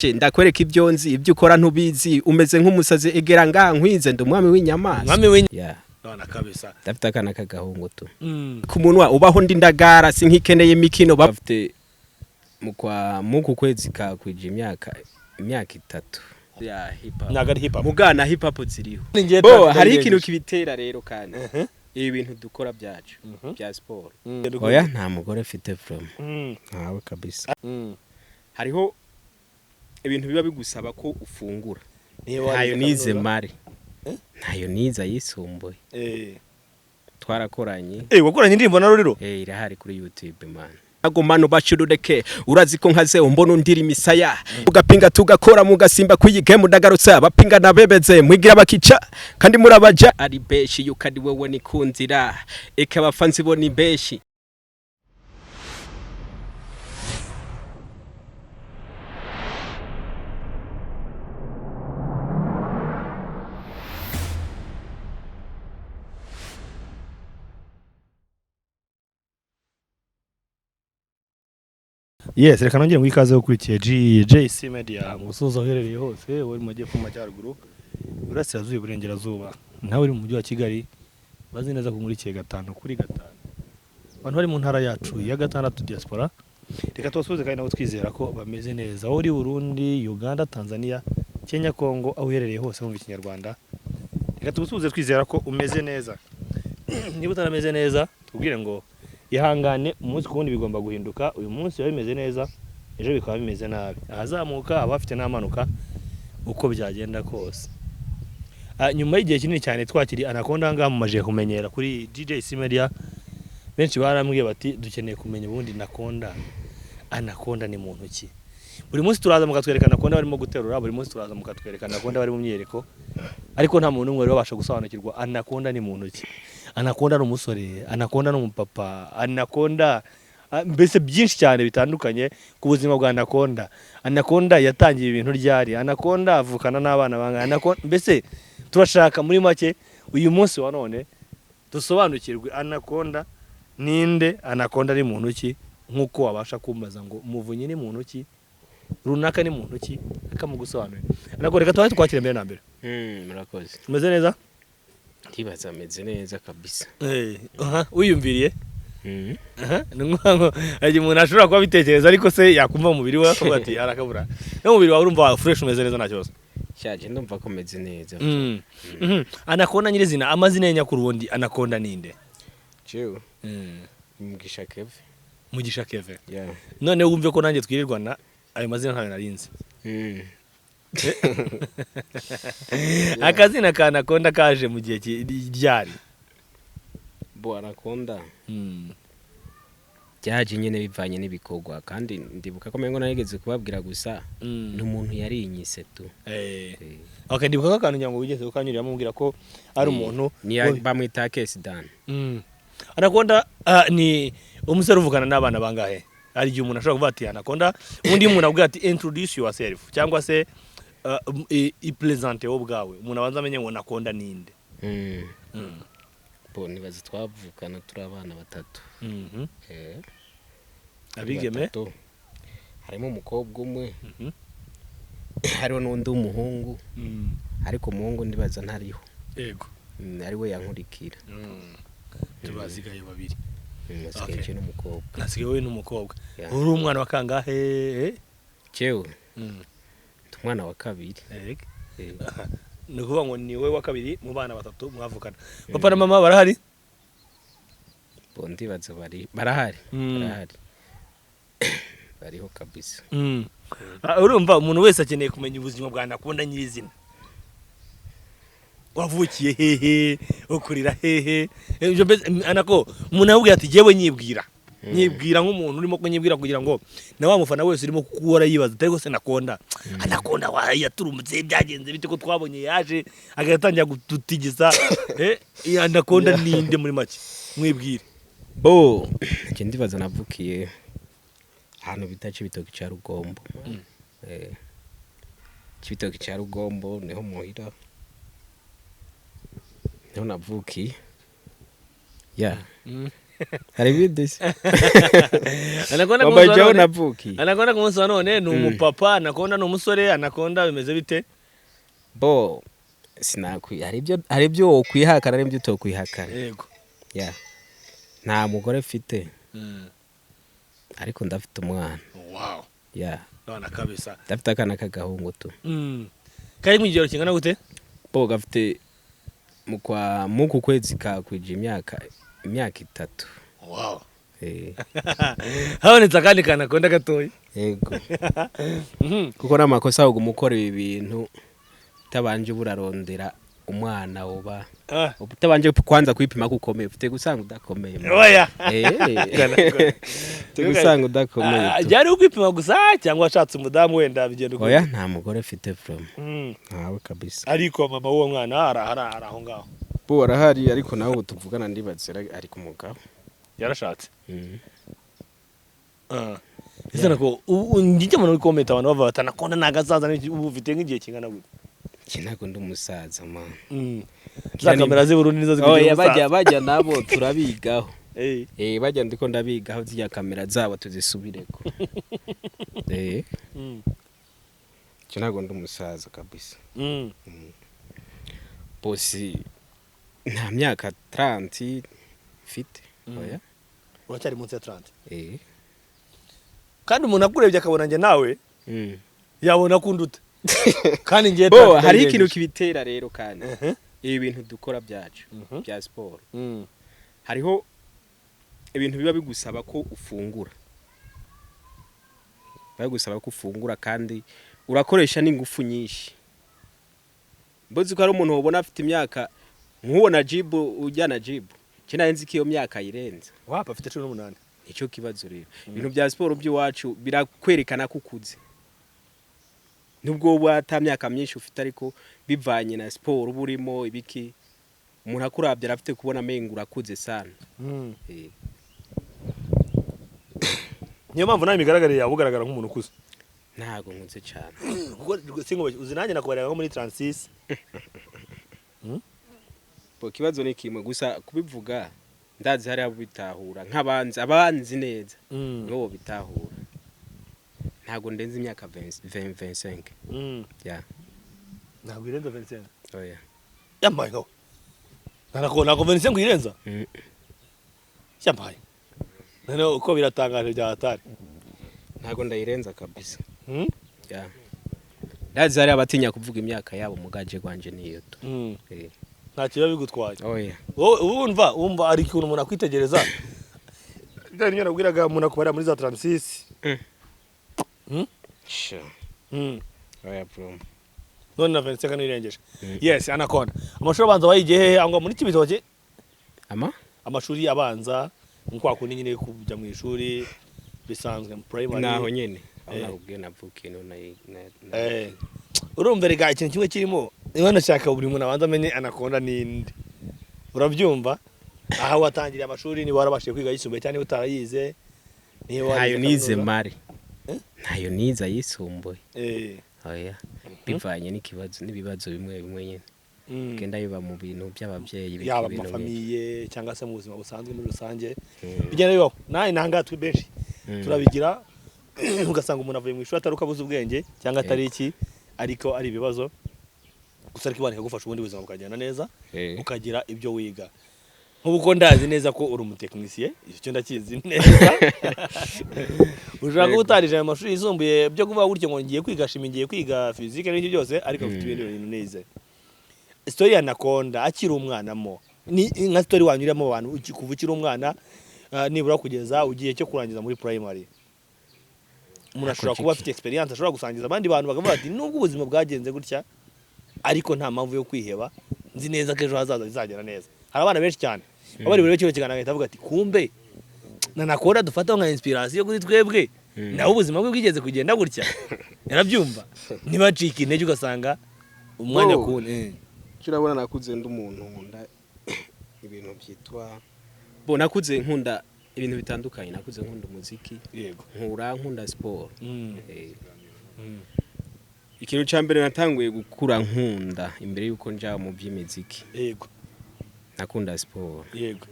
Ndakwereka ibyo nzi, ibyo ukora ntubizi, umeze nk'umusazi. Egera ngaha nkwize, ndi umwami w'inyamaswa. Mwami w'inyamaswa. Yeah. None kabisa. Ndafite akana k'agahungu tu ku munwa ubaho ndi ndagara, sinkikeneye imikino. Bafite mu kwa muku kwezi kakwije imyaka 3 ya hip hop. Ntabwo ari hip hop. Mugana hip hop ziriho. Ninjye bo tractor hari irengeje. ikintu kibitera rero, kandi ibi bintu dukora byacu bya siporo. Oya, nta mugore mfite from ntawe kabisa. Hariho ibintu biba bigusaba ko ufungura. Niba ntayo warize nize kaminuza? Mari ntayo nize ayisumbuye. Twarakoranye. Wakoranye indirimbo na Ruriro? Irahari kuri YouTube, man. Agomano bashurureke, urazi ko nkaze umbona undira imisaya, ugapinga tugakora mugasimba kuyi game. Ndagarutse, abapinga nabebeze mwigira bakica kandi murabaja ari beshi yuko ari wewe nikunzira eka abafanzi bo ni beshi. Yes, reka nongere ngo ikaze ukurikiye GJC Media mu gusoza, uherereye hose, uri mu majyepfo, mu majyaruguru, iburasirazuba, iburengerazuba, nawe uri mu mujyi wa Kigali, bazi neza ko nkurikiye 5 kuri 5. Abantu bari mu ntara yacu ya gatandatu, diaspora, reka tubasuhuze kandi nabo twizera ko bameze neza. Aho uri, Burundi, Uganda, Tanzania, Kenya, Congo, aho uherereye hose wumva Ikinyarwanda, reka tugusuhuze twizera ko umeze neza. Niba utarameze neza, tubwire ngo ihangane, umunsi ku wundi bigomba guhinduka. Uyu munsi biba bimeze neza, ejo bikaba bimeze nabi. Ahazamuka aba afite n'amanuka, uko byagenda kose. Nyuma y'igihe kinini cyane twakiri Anaconda aha ngaha, mumaze kumenyera kuri DJC Media, benshi barambwiye bati dukeneye kumenya ubundi Anaconda, Anaconda ni muntu ki? Buri munsi turaza mukatwereka Anaconda barimo guterura, buri munsi turaza mukatwereka Anaconda bari mu myiyereko, ariko nta muntu n'umwe wari wabasha gusobanukirwa Anaconda ni muntu ki. Anaconda ni umusore, Anaconda ni umupapa, Anaconda mbese byinshi cyane bitandukanye ku buzima bwa Anaconda. Anaconda yatangiye ibintu ryari? Anaconda avukana n'abana bangahe? Anaconda, mbese turashaka muri make uyu munsi wa none dusobanukirwe Anaconda ninde, Anaconda ni muntu ki, nk'uko wabasha kumbaza ngo Muvunyi ni muntu ki, runaka ni muntu ki, akamugusobanurira. Anaconda, reka tubahe twakire mbere na mbere. Murakoze. Umeze neza? Ndibaza ameze neza kabisa. Aha, wiyumviriye? Aha, ni ngombwa ngo hari igihe umuntu ashobora kuba abitekereza, ariko se yakumva umubiri we akavuga ati arakabura. N'umubiri wawe urumva fresh, umeze neza, nta kibazo? Shaje, ndumva ko meze neza. Anaconda nyirizina, amazina ye nyakuri ubundi Anaconda ninde? Jewe Mugisha Keve. Mugisha Keve. Yeah. None wumve ko nanjye twirirwana ayo mazina ntayo narinzi. Akazina ka Anaconda kaje mu gihe ryari? Bo Anaconda byaje nyine bivanye n'ibikorwa, kandi ndibuka ko mengo narigeze kubabwira gusa ni umuntu yarinyise tu. Okay, ndibuka ko akantu ngira ngo wigeze ukanyuriramo umbwira ko ari umuntu ni bamwita Kesi Dan. Anaconda ni umusore uvugana n'abana bangahe? Hari igihe umuntu ashobora kuvuga ati Anaconda, ubundi iyo umuntu avuga ati introduce yourself cyangwa se i-presente wowe ubwawe, umuntu abanza amenye ngo Anaconda ninde. Bo nibaza twavukana turi abana batatu. Abigeme? Batatu. Harimo umukobwa umwe, hariho n'undi w'umuhungu, ariko umuhungu ndibaza ntariho. Yego. Ari we yankurikira. Tubasigaye babiri. Asigaye Okay. je n'umukobwa. Nasigaye wowe n'umukobwa. Yeah. Uri umwana wa kangahe? Jewe ndi umwana wa kabiri. Ni ukuvuga ngo ni wowe wa kabiri mu bana batatu mwavukana. Papa na mama barahari? Bo ndibaza bari barahari. Barahari, bariho kabisa. Urumva umuntu wese akeneye kumenya ubuzima bwa Anaconda nyirizina. Wavukiye hehe? Ukurira hehe? Ibyo mbese Anako, umuntu avuga ati jyewe nyibwira, nyibwira nk'umuntu urimo kunyibwira kugira ngo na wa mufana wese urimo kuhora yibaza atari rwose Anaconda, Anaconda wayo yaturumutse byagenze bite, ko twabonye yaje agatangira kututigisa? Iyi Anaconda ninde muri make? Mwibwire. Bo nje ndibaza navukiye ahantu bita Cibitoke cya Rugombo. Cibitoke cya Rugombo niho muhira, niho navukiye ya. Hari ibindi se? Anaconda ku munsi wa Wambaye none, navukiye. Anaconda ku munsi wa none ni umupapa, Anaconda ni umusore, Anaconda bimeze bite? Bo sinakwi, hari ibyo wokwihakana n'ibyo utokwihakana. Ya, nta mugore mfite, ariko ndafite umwana. Ya. None kabisa. Ndafite akana k'agahungu tu. Kari mu kigero kingana gute? Bo gafite mu kwa muku kwezi kakwije imyaka 3. Eh. Habonetse akandi kana Anaconda gatoya. Yego. Kuko n'amakosa yo gukora ibi bintu utabanje burarondera umwana uba utabanje kwanza kwipima ko ukomeye, ufite gusanga udakomeye. Oya. Ufite gusanga udakomeye Ah, tu. byari ukwipima gusa cyangwa washatse umudamu wenda bigenda uko? Oya, nta mugore mfite from ntawe kabisa. Ariko mama w'uwo mwana arahari, ari aho ngaho? Bo arahari, ariko nawe ubu tuvugana ndibaza ari ku mugabo. Yarashatse? Mm. Ah. Ese nako ubu njye muri comment abantu bavuga bati Anaconda nagasaza n'iki, ubu ufite nk'igihe kingana gute? Iki ntabwo ndi umusaza man. Za kamera z'i Burundi nizo zikugira Oya, bajya umusaza. Bajya nabo turabigaho. Eh, bajya ndiko ndabigaho, zirya kamera zabo tuzisubireko. Eh, iki ntabwo ndi umusaza kabisa. Bosi nta myaka 30 mfite. Oya. Uracyari munsi ya 30? Eh. Kandi umuntu akurebye akabona njye nawe yabona ko unduta kandi ngiye Bo 30 hari ikintu ndayirengeje. kibitera rero kandi ibi bintu dukora byacu bya siporo, hariho ibintu biba bigusaba ko ufungura, biba bigusaba ko ufungura kandi urakoresha n'ingufu nyinshi. Mbozi ko hari umuntu wabona afite imyaka nk'uwo na jibu ujya na jibu nari nzi ko iyo myaka ayirenza. Wapa afite 18. Nicyo kibazo rero, ibintu bya siporo by'iwacu birakwerekana ko ukuze nubwo wowe ata myaka myinshi ufite, ariko bivanye na siporo uba urimo ibiki, umuntu akurabye arafite kubona amengo urakuze sana. Eh. Niyo mpamvu nawe imigaragarire yawe ugaragara nk'umuntu ukuze. Ntago nkuze cyane. Kuko sinkubeshye, uzi nanjye nakubarira nko muri 36. Bo ikibazo ni kimwe gusa, kubivuga ndazi hari abo bitahura, nk'abanzi abanzi neza nibo bitahura. Ntago ndenze imyaka 20 25. Ya. Ntabwo irenza 25? Oya. Yambaye nkawe, ntabwo 25 irenza. Yambaye noneho uko biratangaje bya hatari. Ntago ndayirenza kabisa. Ya, ndazi hari abatinya kuvuga imyaka yabo, mugaje gwanje niyo tu. Eh. Nta kiba bigutwaye? Oya. Wowe wumva ari ikintu umuntu akwitegereza, byari ibyo nabwiraga, umuntu akubarira muri za 36. Sure. Oya bro. None na 25 nirengeje. Yes, Anaconda, amashuri abanza wayigiye hehe? Aho ngaho muri Cibitoke? Ama Amashuri abanza nk'ukwa kundi nyine kujya mu ishuri bisanzwe mu primary. Naho nyene aho Eh. nakubwiye navukiye no na Eh, urumva rega ikintu kimwe kirimo, niba nashaka buri muntu abanza amenye Anaconda ninde, urabyumva, aho watangiriye amashuri, niba warabashije kwiga yisumbuye cyangwa niba utarayize, niba Ntayo warize nize kaminuza. mari. Eh? Ntayo nize ayisumbuye. Oya, bivanye n'ikibazo n'ibibazo bimwe bimwe nyene genda biba mu bintu by'ababyeyi Yaba ibintu mu mafamille cyangwa se mu buzima busanzwe muri rusange, nk'ibyo. bigenda bibaho nawe nanga twe benshi turabigira, ugasanga umuntu avuye mu ishuri atari uko abuze ubwenge cyangwa atari iki, ariko ari ibibazo gusa, ariko Imana ikagufasha ubundi buzima bukagenda neza, ukagira ibyo wiga. Nk'ubu ko ndazi neza ko uri umutekinisiye, icyo ndakizi neza, ushobora kuba utarije ayo mashuri yisumbuye byo kuvuga gutyo ngo ngiye kwiga chimie, ngiye kwiga physique n'ibyo byose, ariko ufite ibindi bintu nize. Story ya Anaconda akiri umwana mo ni nka story wanyuramo abantu kuva ukiri umwana, nibura kugeza ugiye cyo kurangiza muri primary, umuntu ashobora kuba afite experience ashobora gusangiza abandi bantu bakavuga ati nubwo ubuzima bwagenze gutya ariko nta mpamvu yo kwiheba, nzi neza ko ejo hazaza bizagera neza. Hari abana benshi cyane baba bari buri kino kiganiro agahita avuga ati kumbe na Anaconda dufataho nka inspiration kuri twebwe, nawe ubuzima bwe bwigeze kugenda gutya, yarabyumva, ntibacike intege, ugasanga umwanya Oh. kuwundi Icyo urabona, nakuze ndi umuntu nkunda ibintu byitwa bo, nakuze nkunda ibintu bitandukanye, nakuze nkunda umuziki, nkura nkunda siporo. Eh, ikintu cya mbere natanguye gukura nkunda imbere y'uko nja mu by'imiziki, Nakunda siporo. Yego.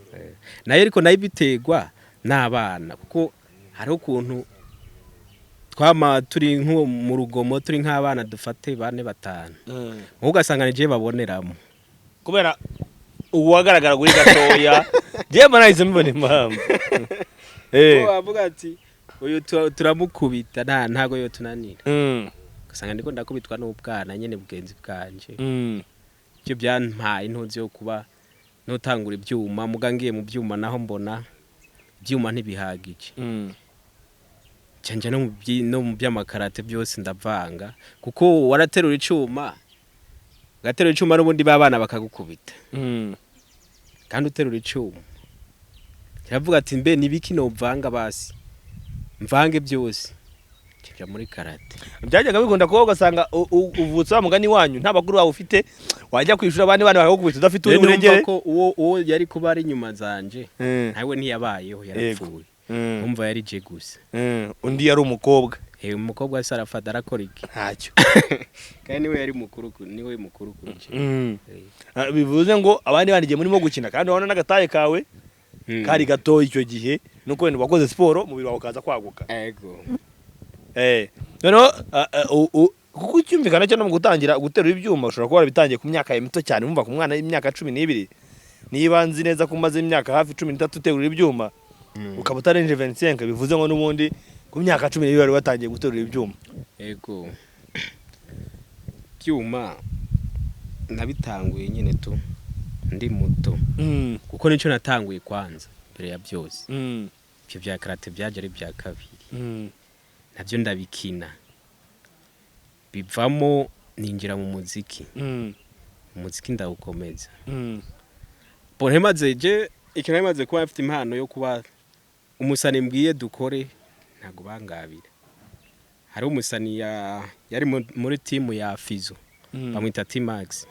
Nayo ariko nayo biterwa n'abana, kuko hariho ukuntu twama turi nko mu rugomo, turi nk'abana dufate bane, batanu, wowe ugasanga ni jewe baboneramo. Kubera uwagaragara kuri gatoya, jewe mba nahise mbibona impamvu. Ko bavuga ati uyu turamukubita, ntago yo tunanira. Ugasanga ndiko ndakubitwa n'ubwana nyene bugenzi bwanje. Ibyo byampaye intuzi yo kuba notangura ibyuma, muga ngiye mu byuma naho mbona ibyuma ntibihagije. Canje no mu by'amakarate byose ndavanga, kuko waraterura icuma, ugaterura icuma n'ubundi b'abana bakagukubita. Kandi uterura icuma, kiravuga ati mbe nibiki novanga? Basi mvange byose, nja muri karate. Byajyaga bikunda kuba ugasanga uvutse wa mugani wanyu nta bakuru bawe ufite, wajya kwishura abandi bana bakagukubita udafite uri Rero numva buregere. ko uwo yari kuba ari inyuma zanje ntawe, ntiyabayeho, yarapfuye. Umva, yari je gusa. Undi yari umukobwa. Eh, umukobwa wese arafata arakora iki? Ntacyo. Kandi niwe yari mukuru niwe mukuru kuri je. Ah, bivuze ngo abandi bana igihe murimo gukina, kandi urabona n'agataye kawe kari gato icyo gihe, nuko wenda wakoze siporo umubiri wawe ukaza kwaguka. Ego. Noneho kuko icyumvikana cyo no mu gutangira guterura ibyuma ushobora kuba warabitangiye ku myaka yawe mito cyane. Wumva ku mwana w'imyaka 12, niba nzi neza ko umaze imyaka hafi 13 uterura ibyuma, ukaba utarengeje 25, bivuze ngo n'ubundi ku myaka 12 wari watangiye guterura ibyuma. Ego, byuma nabitanguye nyine tu ndi muto, kuko nicyo natanguye kwanza mbere ya byose. Ibyo bya karate byaje ari ibya kabiri. Nabyo ndabikina, bivamo ninjira mu muziki. Umuziki ndawukomeza. Bon, ntimaze je ikintu nari kuba mfite impano yo kuba umusani, mbwiye dukore ntabwo bangabira. Hari umusani yari muri timu ya Fizo, bamwita T-Max,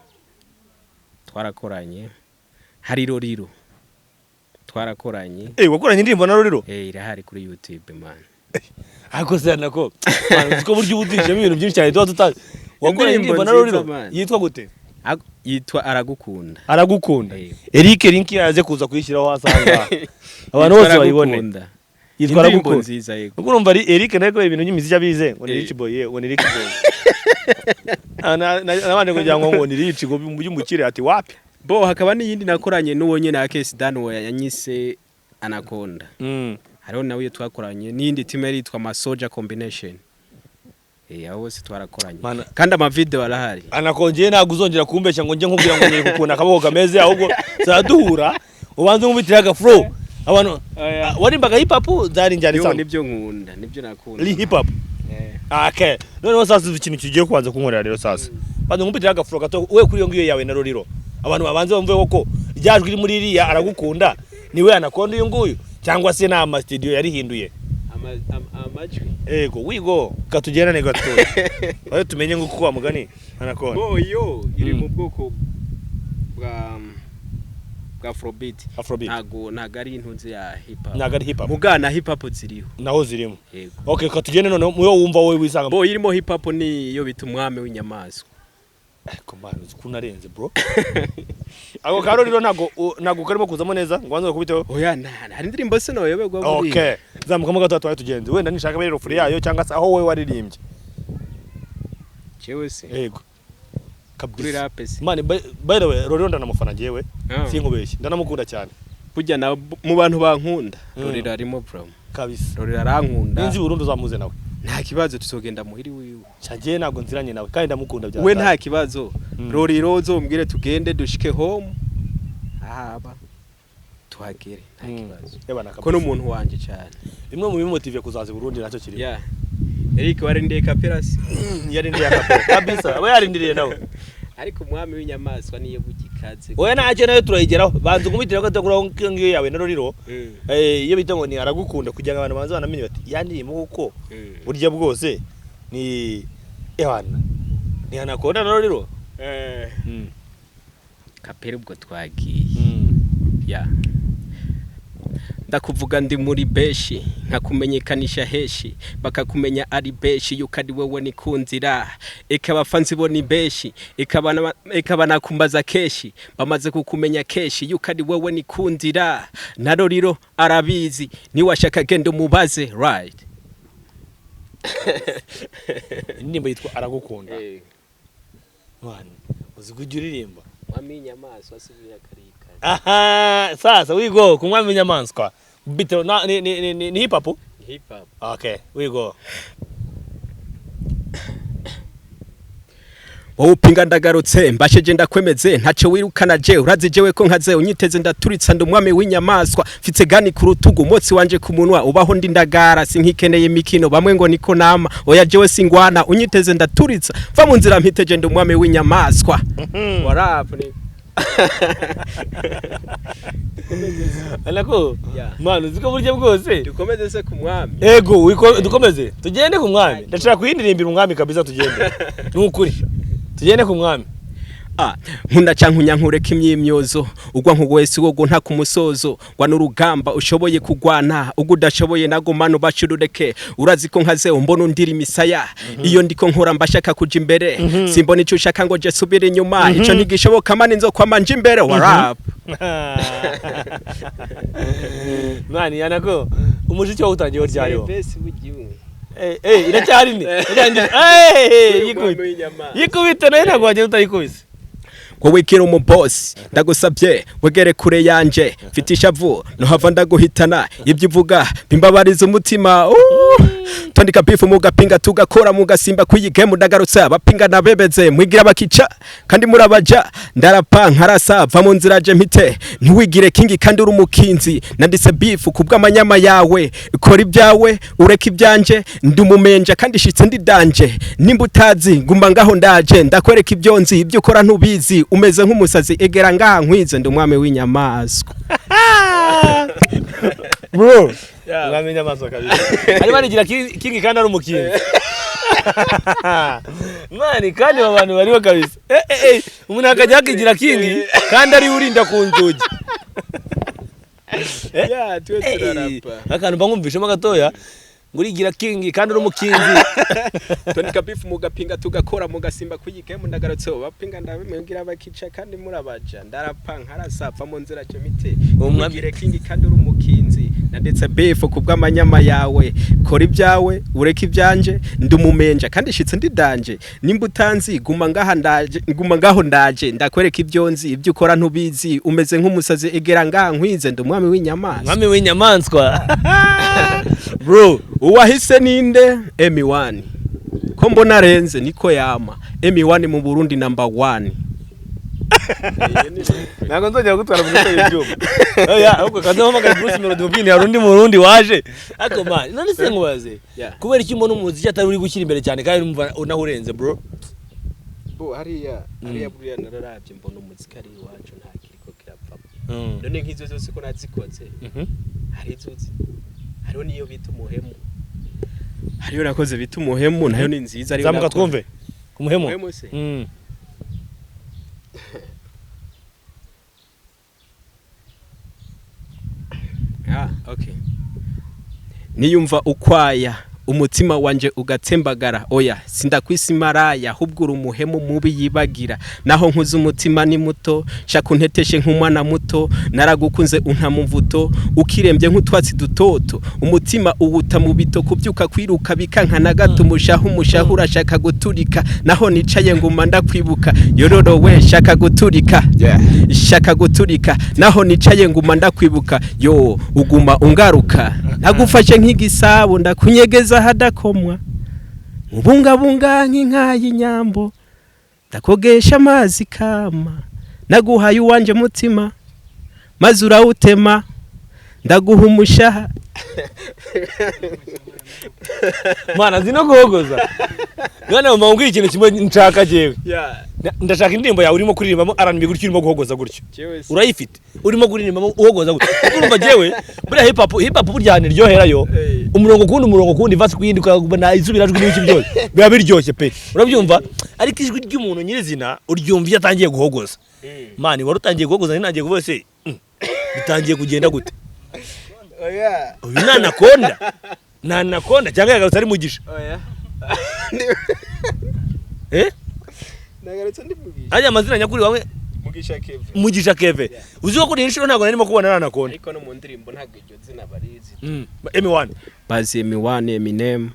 twarakoranye. Hari Roriro twarakoranye. Wakoranye indirimbo na Roriro? Eh, irahari kuri YouTube, man. Ariko se nako man, uzi ko buryo uba udishemo ibintu byinshi cyane tuba tutazi. Wakoranye Indirimbo indirimbo na nziza, Roriro? Man. Yitwa gute? Yitwa Aragukunda. Aragukunda. Eh. Eric, link yaze kuza kuyishyiraho hasi aha ngaha abantu bose bayibone. Aragukunda. Yitwa Indirimbo Aragukunda. nziza, yego. Ubwo urumva ari Eric nawe kubera ibintu by'imiziki abize ngo ni Rich Boy, ye ngo ni Rich Boy. Nabandi kugira ngo ni Rich ngo by'umukire, ati wapi. Bo hakaba n'iyindi nakoranye n'uwo nyene ya Kesi Dan, uwo yanyise Anaconda. Hariho nawe iyo twakoranye n'iyindi team yari yitwa Masoja Combination. Abo bose twarakoranye. Mana. Kandi ama video arahari. Anakongeye ntabwo uzongera kumbeshya ngo njye nkubwira ngo nyereka ukuntu akaboko kameze, ahubwo turaduhura ubanze nkubitire agaflow abantu. Oya. Ah, warimbaga hip hop, zari injyana Yo, isanzwe? nibyo nkunda, nibyo nakunda. Ni hip hop. Okay, noneho sasa uzi ikintu kigiye kubanza kunkorera rero. Sasa banza nkubitire agaflow gato we kuri iyo ngiyo yawe na Roriro, abantu babanze bumve koko ryajwi riri muri iriya Aragukunda niwe Anaconda uyu nguyu, cyangwa se ni ama studio yarihinduye. Amajwi. Ego wigo katugendane gatoya aho tumenye ngo kuko wa mugani Anaconda. Bo yo iri mu bwoko bwa Afrobeat. Afrobeat. Ntago ari intunzi ya hip hop. Ntago ari hip hop. Mugana hip hop ziriho. Naho zirimo. Yego. Okay, katugende noneho muyo wumva wowe wisanga. Bo irimo hip hop ni yo bita Umwami w'inyamaswa. Ariko man, uzi ukuntu arenze bro. Ako karoriro ntago karimo kuzamo neza ngo banze bakubiteho. Oya, nta hari indirimbo se noyoberwa buriya. Okay, zamukamo gato twari tugenze, wenda nishaka rero furi yayo cyangwa se aho wowe waririmbye. Jewe se? Yego. Kuri Kabisa. rap se? Man, by the way, Roriro ndanamufana njyewe. Ah. Sinkubeshye, ndanamukunda cyane. Burya na mu bantu bankunda, Roriro arimo bro. Kabisa. Roriro arankunda. Ninzi Burundi uzamuze nawe. Nta kibazo, tuzogenda muhiri wiwe. Cyagiye ntabwo nziranye nawe kandi ndamukunda bya. We nta kibazo. Roriro uzombwire tugende dushike home ahaba tuhagere, nta kibazo. Ebana. Ko n'umuntu wanje cyane. Bimwe mu bimotive kuzaza i Burundi nacyo kirimo. Yeah, Eric warindiriye kaperasi. Yarindiriye akapera kabisa, aba yarindiriye nawe. Ariko Umwami w'inyamaswa niyo bugikaze. Oya, ntacyo, nayo turayigeraho. Banza ukubitira gato kuri aho ngiyo yawe na Roriro. Iyo bita ngo ni Aragukunda, kugira ngo abantu banze banamenye bati yandirimo kuko burya bwose ni ebana ni Anaconda na Roriro. Kapera ubwo twagiye. Ya, Ndakuvuga ndi muri beshi, nkakumenyekanisha heshi, bakakumenya ari beshi yuko ari wewe nikunzira. Eka abafanzi bo ni beshi, eka banakumbaza keshi, bamaze kukumenya keshi yuko ari wewe nikundira. Na Roriro arabizi, niwashaka genda umubaze, right? Indirimbo yitwa Aragukunda. Man, uzi kujya uririmba. Mwami inyamaswa asubira karika. Aha, sasa we go ku mwami w'inyamaswa. Bitewe na ni hip hop. Hip hop. Okay, we go. Wowe upinga ndagarutse, mbasheje ndakwemeze, ntacyo wirukana je, urazi jewe ko nkaze, unyiteze ndaturitsa, ndi umwami w'inyamaswa, mfite gani ku rutugu, umotsi wanje ku munwa, ubaho ndi ndagara, sinkikeneye imikino, bamwe ngo niko nama, oya jewe singwana, unyiteze ndaturitsa, va mu nzira mpiteje, ndi umwami w'inyamaswa. What up, ni Anako. Yeah. Man, uzi ko buryo bwose. Dukomeze se ku mwami? Ego, dukomeze. Tugende ku mwami. Ndashaka kuyindirimbira umwami kabisa, tugende. Ni ukuri. Tugende ku mwami. Ah, nkunda canke unyankureka imyimyozo, ugwa nkuwese wogo nta kumusozo wa n'urugamba ushoboye kugwana, ubwo udashoboye nago mano bacurureke. Urazi ko nkaze, umbona undira imisaya, iyo ndiko nkora mbashaka kuja imbere, simbona ico ushaka ngo je subira inyuma, ico ntigishoboka mani, nzokwama nje imbere. What up? Man, yanako. Umuziki wawutangiye ryari wo? Eh, eh, iracyari ni. Eh, yikubita. Yikubita nayo, ntabwo wagenda utayikubise. Wowe kira umubosi, ndagusabye wegere kure yanje, mfite ishavu nohava ndaguhitana, ibyo uvuga bimbabariza umutima. Tandika beef mugapinga, tugakora mugasimba kuyi game, ndagarutse, abapinga nabebeze, mwigira bakica kandi murabaja. Ndarapa nkarasa, va mu nzira je mpite, ntiwigire kingi kandi uri umukinzi. Nanditse beef kubw'amanyama yawe, kora ibyawe ureke ibyanje, ndi umumenja kandi shitse ndi danje. Nimba utazi ngumba ngaho, ndaje ndakwereka ibyo nzi, ibyo ukora ntubizi, umeze nk'umusazi, egera ngaha nkwize, ndi umwami w'inyamaswa. Bro. Umwami w'inyamaswa kabisa. Arimo arigira kingi kandi ari umukinzi. Man, kandi abo bantu bariho kabisa. Eh eh eh, umuntu akajya akigira kingi kandi ari urinda ku nzugi. Yeah, twe Akantu mba nkumvishemo gatoya ngo urigira kingi kandi uri umukinzi. Tondika beef mugapinga, tugakora mugasimba kuyi game, ndagarutse, bapinga ndabimubwira bakica kandi murabaja. Ndarapa nkarasa, va mu nzira cyo mite, umwigire kingi kandi uri umukinzi. Nanditse beef kubw'amanyama yawe, kora ibyawe ureke ibyanje, ndi umumenja kandi shitse ndi danje. Nimba utanzi guma ngaha, ndaje, guma ngaho, ndaje ndakwereka ibyo nzi, ibyo ukora ntubizi, umeze nk'umusazi, egera ngaha nkwize, ndi umwami w'inyamaswa. Umwami w'inyamaswa. Bro. Uwahise ninde? M1 ko mbona arenze, niko yama M1 mu Burundi number 1. Ntabwo nzongera gutwara mu gutera ibyuma. Oya, ahubwo kaze mpamagara Bruce Melody mubwire hari undi Murundi waje. Ariko man, none se nkubaze. Yeah. Kubera iki mbona umuziki atari uri gushyira imbere cyane kandi numva unahurenze, bro? Bo hariya hariya buriya nararavye mbona umuziki ari iwacu nta kiriko kirapfa. None nk'izo zose ko nazikoze, hari izo uzi, hariho niyo bita Umuhemu, hariyo nakoze bita Umuhemu, nayo ni nziza, ariyo Zamuka nakoze. twumve. Ku muhemu. Umuhemu se? Mm. Ah, okay. Niyumva ukwaya umutima wanje ugatsembagara, oya sindakwisi maraya, ahubwo uri umuhemu mubi yibagira. Naho nkuze umutima ni muto, shaka unteteshe nk'umwana muto. Naragukunze unta mu mvuto, ukirembye nk'utwatsi dutoto, umutima uwuta mu bito, kubyuka kwiruka bikanka na gato. Umushahu umushahu urashaka guturika, naho nicaye nguma ndakwibuka. Yororo shaka guturika, shaka guturika, naho nicaye nguma ndakwibuka. Yo uguma ungaruka, nagufashe nk'igisabo, ndakunyegeza hadakomwa, ubungabunga nk'inka y'inyambo, ndakogesha amazi kama. Naguhaye uwanje mutima maze urawutema, ndaguha umushaha. Mana, zino guhogoza. None mama, umbwira ikintu kimwe nshaka jewe. Ndashaka indirimbo yawe urimo kuririmbamo R&B gutyo, urimo guhogoza gutyo. Urayifite? Urimo kuririmbamo uhogoza gutyo. Urumva jewe buriya hip hop, hip hop burya ahantu iryoherayo. Umurongo kundi, umurongo kundi, verse kuyindi, ukabona isubirajwi n'ibiki byose. Biba biryoshye pe. Urabyumva? Ariko ijwi ry'umuntu nyirizina uryumva iyo atangiye guhogoza. Man, wari utangiye guhogoza, ntangiye kuvuga se bitangiye kugenda gute? Oya. Uyu ni Anaconda, ni Anaconda cyangwa yagarutse ari Mugisha? Oya. Eh. Nagarutse ndi Mugisha. Ajya amazina nyakuri wawe? Mugisha Kevin. Mugisha Keve. Uzi ko kuri iyi nshuro ntabwo narimo kubona ari Anaconda. Ariko no mu ndirimbo ntabwo iryo zina barizi. M1. Bazi M1, Eminem.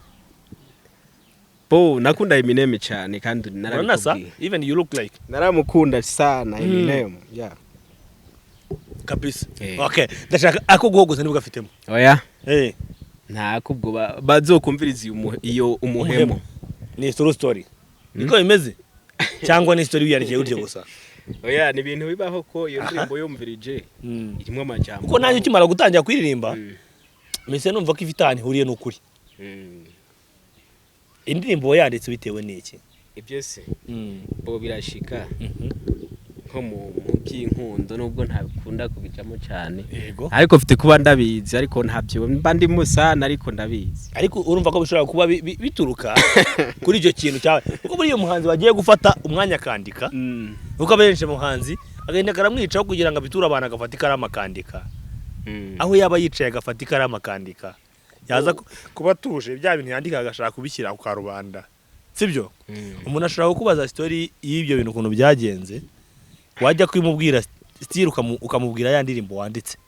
Bo nakunda Eminem cyane kandi Uranasa. narabikubwiye. Even you look like Naramukunda sana Eminem, yeah. Kabisa. Eh. Okay, ndashaka ako guhogoza nibwo gafitemo. Oya. Eh. Ntako, ubwo bazokumviriza iyo umuhemo. Ni true story niko bimeze cyangwa ni story wiyandikiye gutyo gusa? Oya, ni ibintu bibaho ko iyo ndirimbo yumvirije irimo amajambo. Kuko nanjye ukimara gutangira kuririmba, mpise numva ko ifite ahantu ihuriye n'ukuri. Indirimbo wayanditse bitewe n'iki? Ibyo se bo birashika nko mu by'inkundo, nubwo ntabikunda kubijamo cyane. Ariko mfite kuba ndabizi, ariko ntabyo mba ndimo sana, ariko ndabizi. Ariko urumva ko bishobora kuba bituruka kuri icyo kintu cyawe, kuko buriya umuhanzi bagiye gufata umwanya akandika, kuko abenshi muhanzi agenda karamwicaho kugira ngo abiture abantu, agafata ikaramu akandika. Aho yaba yicaye agafata ikaramu akandika, yaza kuba atuje, bya bintu yandika agashaka kubishyira ku karubanda, sibyo? Umuntu ashobora kukubaza story y'ibyo bintu ukuntu byagenze, wajya kubimubwira still ukamubwira ya ndirimbo wanditse,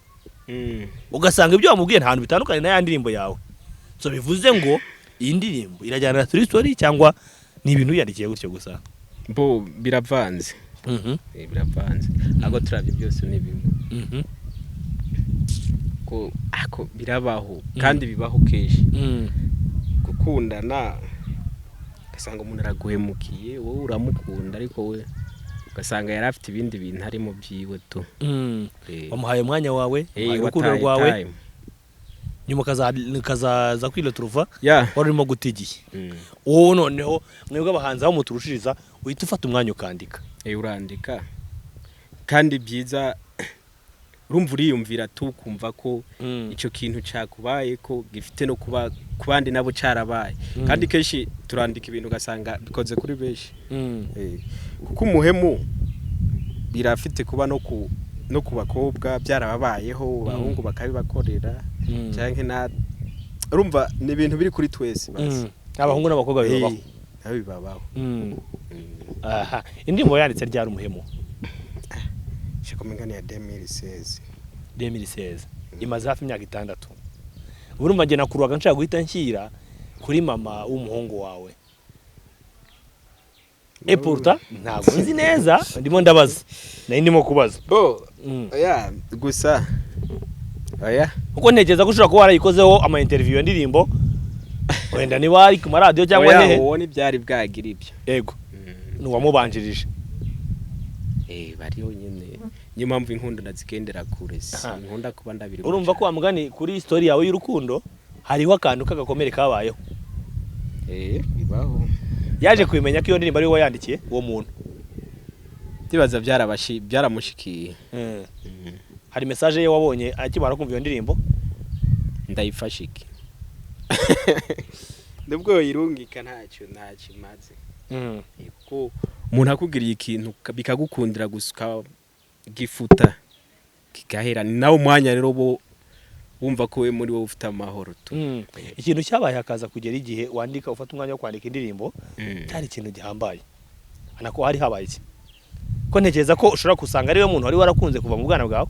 ugasanga ibyo wamubwiye nta hantu bitandukanye na ya ndirimbo yawe. So bivuze ngo iyi ndirimbo irajyana na true story cyangwa ni ibintu wiyandikiye gutyo gusa? Bo biravanze. Biravanze, ahubwo turabye byose ni bimwe. Ko ako birabaho kandi bibaho kenshi, gukundana ugasanga umuntu araguhemukiye. Wowe uramukunda, ariko we ugasanga yari afite ibindi bintu arimo byiwe tu. Wamuhaye umwanya wawe, wamuhaye urukundo wataye rwawe, time. Nyuma ukazaza kwireturuva wari urimo guta igihe. Wowe noneho mwebwe abahanzi aho muturushiriza, uhita ufata umwanya ukandika. Urandika kandi byiza, urumva uriyumvira tu, kumva ko icyo kintu cyakubaye ko gifite no kuba ku bandi nabo cyarabaye. Kandi kenshi turandika ibintu ugasanga bikoze kuri benshi. Kuko umuhemu birafite kuba no ku bakobwa byarababayeho, abahungu bakabibakorera cyangwa na urumva ni ibintu biri kuri twese basi. Abahungu n'abakobwa bibabaho. Nabo bibabaho. Aha, indirimbo yanditse ryari umuhemu? Shaka umenya ya 2016. 2016, imaze hafi imyaka 6. Urumva njye nakuruwaga nshaka guhita nshyira kuri mama w'umuhungu wawe. Et pourtant ntabwo nzi neza, ndimo ndabaza, nari ndimo kubaza. Bo oya, gusa oya. Kuko ntekereza ko ushobora kuba warayikozeho ama interview ya ndirimbo, wenda niba ari ku maradiyo cyangwa Oya, hehe. uwo ntibyari bwagira ibyo. Yego, ni uwamubanjirije. Bariho nyine, niyo mpamvu inkundo ndazigendera kure. Sinkunda kuba ndabiri. Urumva ko wa mugani kuri story yawe y'urukundo hariho akantu k'agakomere kabayeho. Bibaho. Yaje kubimenya ko iyo ndirimbo ari wowe wayandikiye uwo muntu? Ndibaza byaramushikiye. Hari message ye wabonye akimara kumva iyo ndirimbo? Ndayifashe iki nubwo yirungika, ntacyo imaze. Kuko umuntu akugiriye ikintu bikagukundira gusa ukagifuta kigahera, ni nawe umwanya rero bo wumva ko we muri wowe ufite amahoro tu. Ikintu cyabaye hakaza kugera igihe wandika, ufata umwanya wo kwandika indirimbo, cyari ikintu gihambaye anako hari habaye iki? Ko ntekereza ko ushobora gusanga ariwe muntu wari warakunze kuva mu bwana bwawe.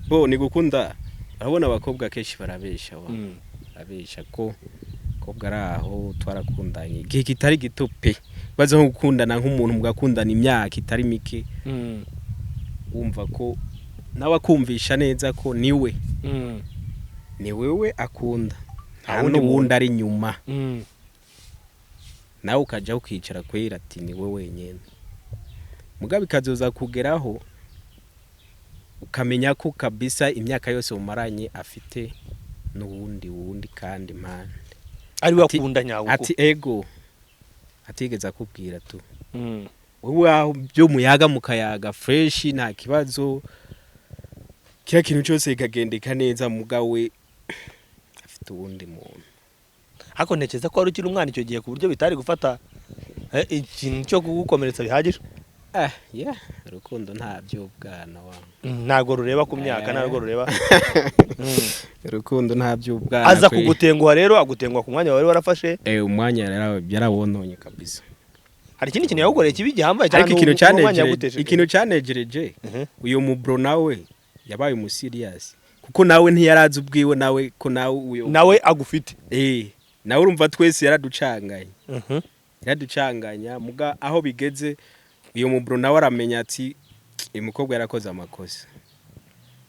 Bo ni gukunda, urabona abakobwa kenshi barabesha wa. Barabesha ko abakobwa ari aho twarakundanye igihe kitari gito pe, baza nko gukundana nk'umuntu mugakundana imyaka itari mike, wumva ko nawe akumvisha neza ko niwe ni wewe akunda, Nta nta wundi n'uwundi muntu. ari inyuma. Nawe ukajya ukicara kwera ati ni we wenyine, mugabo ikazoza kugeraho ukamenya ko kabisa imyaka yose umaranye afite n'uwundi wundi kandi impande. Ari we Ati- akunda nyawe. Ati ego, atigeze akubwira tu. Wowe aho byo muyaga mukayaga fresh, nta kibazo, kiriya kintu cyose kikagendeka neza, mugabo we afite uwundi muntu. Ariko ntekereza ko wari ukiri umwana icyo gihe, ku buryo bitari gufata ikintu cyo kugukomeretsa bihagije. Ah, yeah. Urukundo nta by'ubwana wa. Ntabwo rureba ku myaka, ntabwo rureba. Urukundo nta by'ubwana. Aza kugutenguha rero, agutenguha ku mwanya wari warafashe. Umwanya yarawononye kabisa. Hari ikindi kintu yagukoreye kibi gihambaye cyane? Ariko ikintu uwo mwanya cyanegereje yaguteje? Ikintu cyanegereje, uyu mubro nawe yabaye umuserious, kuko nawe ntiyarazi ubwiwe nawe ko nawe uyo nawe agufite. Nawe urumva twese yaraducanganye, yaraducanganya. Muga aho bigeze, uyu mubro nawe aramenya ati uyu mukobwa yarakoze amakosa.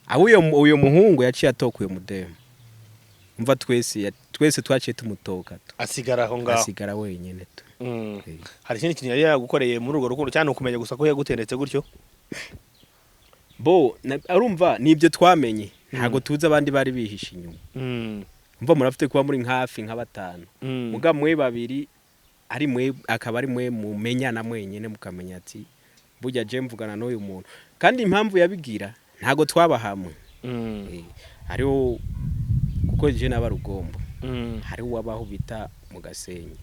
Aho uyo muhungu yaciye atoka uyo mudemu, umva twese twaciye tumutoka tu. Asigara aho ngaho. Asigara wenyine tu. Hari ikindi kintu yari yagukoreye muri urwo rukundo, cyane ukumenya gusa ko yagutendetse gutyo? Bo arumva nibyo twamenye, ntago tuzi abandi bari bihishe inyuma. Umva, murafite kuba muri hafi nka batanu, muga mwe babiri ari mwe, akaba ari mwe mumenyana mwenyine, mukamenya ati burya je mvugana n'uyu muntu. Kandi impamvu yabigira, ntago twaba hamwe. Hariho, kuko je naba Rugombo, hariho uwabaho bita mu Gasenyi.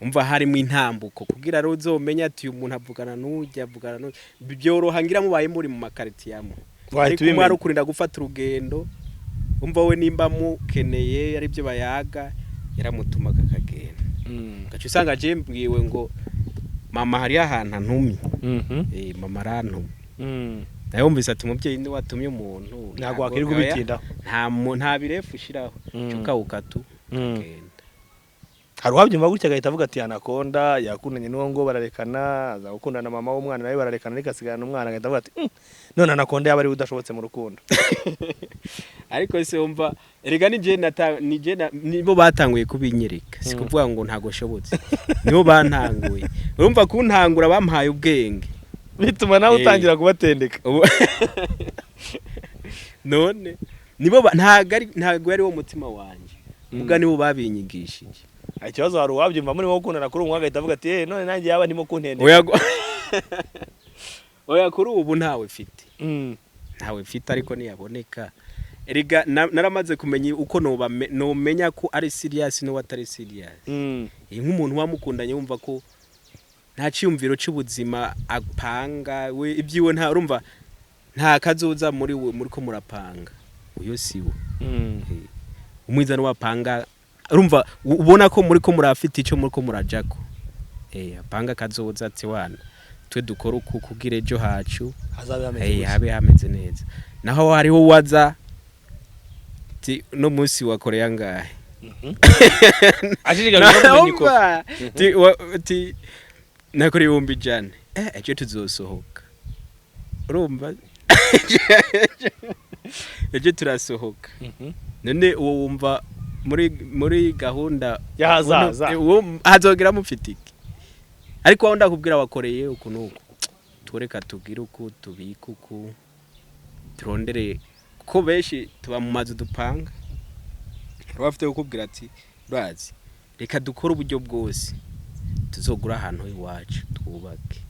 Umva, harimo intambuko kugira rero uzomenya ati uyu muntu avugana n'ujya, avugana n'ujya, byoroha ngira mubaye muri mu makaritiye amwe. Wahita Ariko umwe ubimenya. ari ukurinda gufata urugendo. Umva, we nimba mukeneye ari byo bayaga, yaramutumaga akagenda. Ugaca usanga je mbwiwe ngo mama hariyo ahantu antumye. Mama arantumye. Nawe wumvise ati umubyeyi ni watumye umuntu, ntabwo wakwirirwa oya, ubitindaho. Nta birefu ushiraho. Cukawuka tu, ukagenda. Hari uwabyumva gutya agahita avuga ati Anaconda yakundanye n'uwo ngo bararekana, aza gukundana na mama w'umwana nawe bararekana, ariko asigarana umwana, agahita avuga ati "None Anaconda yaba ari we udashobotse mu rukundo." Ariko se wumva, erega ni je ni je nibo batanguye kubinyereka, si kuvuga ngo ntago shobotse, nibo bantanguye. Urumva, kuntangura bampaye ubwenge. Bituma nawe utangira kubatendeka. None nibo ntago ari wo mutima wanje, ubwo nibo babinyigishije. Ikibazo, hari uwabyumva murimo gukundana kuri ubu agahita avuga ati "Eh, none nanjye yaba ndimo kuntendeka." Oya, kuri ubu ntawe mfite. Ntawe mfite, ariko ntiyaboneka. Erega naramaze kumenya uko nomenya ko ari serious n'uwo atari serious. Nk'umuntu wamukundanye, wumva ko nta cyiyumviro cy'ubuzima apanga we, ibyiwe nta, urumva nta kazoza muri we muri ko murapanga, uyo si we. Umwiza n'uwapanga, urumva ubona ko muri ko murafite icyo muri ko murajako, apanga kazoza ati wana twe dukora uku kugira ejo hacu hazabe hameze gutya. Habe hameze neza. Naho hariho uwaza ti no munsi wakoreye angahe? Ashishikajwe no kumenya ikofi. Urumva? Ti nakora 100,000, ejo tuzosohoka, urumva ejo turasohoka. None uwo wumva muri gahunda y'ahazaza. Uwo hazogera mufite iki? Ariko aho ndakubwira wakoreye uku nuku, tureka tubwire uku, tubike uku, turondere, kuko benshi tuba mu mazu dupanga. Baba bafite kukubwira ati urazi, reka dukore uburyo bwose tuzogura ahantu iwacu twubake.